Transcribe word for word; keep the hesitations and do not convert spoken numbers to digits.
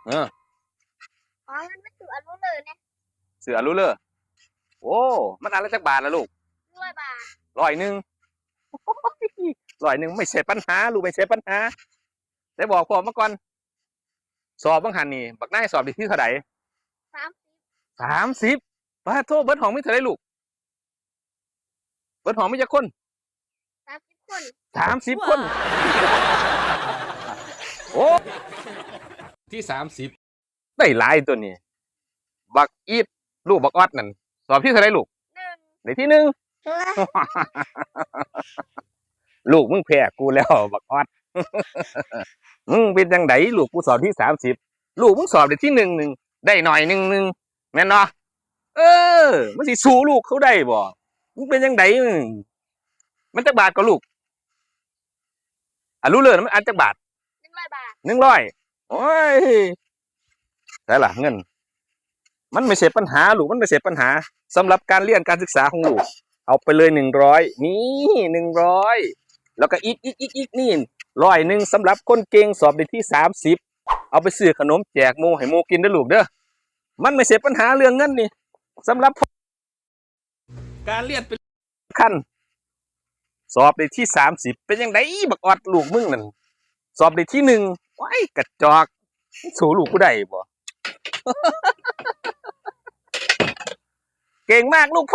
เออ ขอเงินมาซื้ออันรู้เลยเนี่ย ซื้ออันรู้เลย โอ้ มันอันละจักบาทละลูก ร้อยบาท ร้อยหนึ่ง ร้อยหนึ่งไม่ใช่ปัญหา ลูก ไม่ใช่ปัญหา ได้บอกพ่อมาก่อน สอบบังหันนี่ บักนายสอบได้ที่เท่าไหร่ สามสิบ สามสิบ ปาโท เบิดห้องมีเท่าไหร่ลูก เบิดห้องมีจักคน สามสิบ คน สามสิบ คน โอ้ ที่สามสิบ ได้หลายตัวนี้ บักอีท ลูกบักออดนั่น สอบที่เท่าไหร่ลูก หนึ่ง ได้ที่หนึ่ง ลูกมึงแพ้กูแล้ว บักออด มึงเป็นจังได ลูกกูสอบที่สามสิบ ลูกมึงสอบได้ที่หนึ่งหนึ่ง ได้หน่อยหนึ่งหนึ่ง แม่นบ่ เออ มันสิสู้ลูกเขาได้บ่ มึงเป็นจังได มันจักบาทก็ลูก อ่ะ รู้เลยนะ มันอันจักบาท หนึ่งร้อยบาท หนึ่งร้อย โอ้ย ใช่ล่ะ เงิน มันไม่ใช่ปัญหาลูก มันไม่ใช่ปัญหา สำหรับการเรียนการศึกษาของลูก เอาไปเลย หนึ่งร้อย นี่ หนึ่งร้อย แล้วก็อีก อีก อีก อีก นี่ ร้อยหนึ่ง สำหรับคนเก่ง สอบได้ที่ สามสิบ เอาไปซื้อขนมแจกหมู่ให้หมู่กินเด้อลูกเด้อ มันไม่ใช่ปัญหาเรื่องเงินนี่ สำหรับ การเรียนเป็นขั้น สอบได้ที่ สามสิบ เป็นจังได บักออดลูกมึงนั่น สอบได้ที่หนึ่ง ว้าย กระจอก สู้ลูกกูได้บ่ เก่งมากลูก